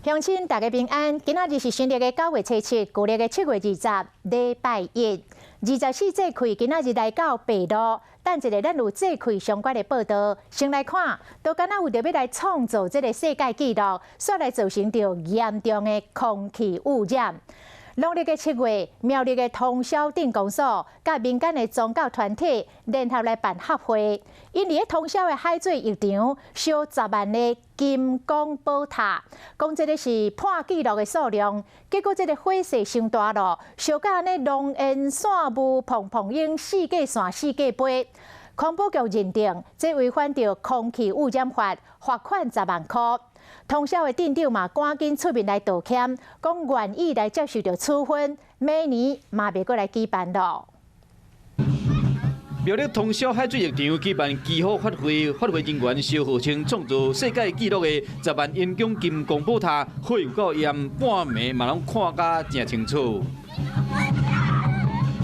鄉親大家平安，今仔日是新曆的9月初7，舊曆的7月20，禮拜一。24節氣今仔日來到白露，等一下咱有節氣相關的報道。先來看，都敢若為著欲來創造這个世界紀錄，煞來造成著嚴重的空氣污染。農曆的7月，苗栗的通霄鎮公所佮民間的宗教團體聯合來辦法會，𪜶佇咧通霄的海水浴場燒10萬的金剛寶塔，講這个是破紀錄的數量，結果這个火勢傷大囉，燒甲按呢濃煙散霧蓬蓬湧，四界散四界飛。環保局認定這違反著空氣污染法，罰款10萬箍。通霄的鎮長嘛，趕緊出面來道歉，講願意來接受著處分，明年嘛袂閣來舉辦囉。苗栗通霄海水浴場舉辦祈福法會，法會人員燒號稱創造世界紀錄的10萬煙供金剛寶塔，火有夠炎，半暝嘛攏看甲誠清楚。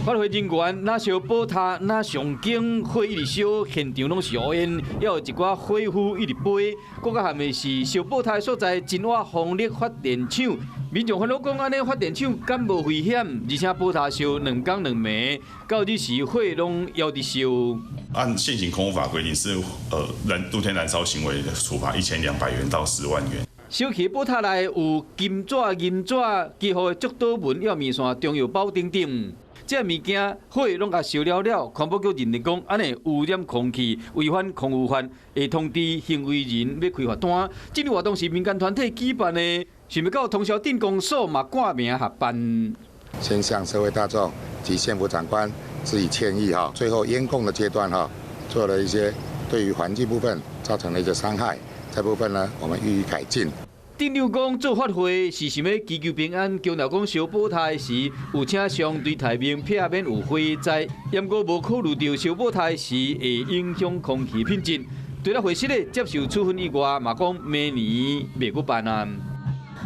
法會人員若燒寶塔，若誦經，火一直燒，現場攏是烏煙，猶有一寡火夫一直飛。閣較譀的是燒寶塔的所在，真倚風力發電廠，民眾煩惱講，按呢發電廠敢無危險？而且寶塔燒2工2暝，到這時火攏猶佇燒。按現行空污法規定是，露天燃燒行為的處罰1200元到10萬元。燒起寶塔內有金紙、銀紙、祈福的祝禱文、抑麵線、中藥包等等。這物件火攏共燒了了，環保局認定講，按呢污染空氣，違反空污法，會通知行為人欲開罰單。這個活動是民間團體舉辦的，想袂到通霄鎮公所嘛掛名合辦。先向社會大眾及縣府長官致以歉意哈，最後煙供的階段哈，做了一些對於環境部分造成了一些傷害，這部分呢，我們予以改進。鎮長講做法會是想欲祈求平安，強調講燒寶塔時有請上對台面避免有火災，毋過無考慮著燒寶塔時會影響空氣品質。除了會失咧接受處分以外，嘛講明年袂閣辦啊。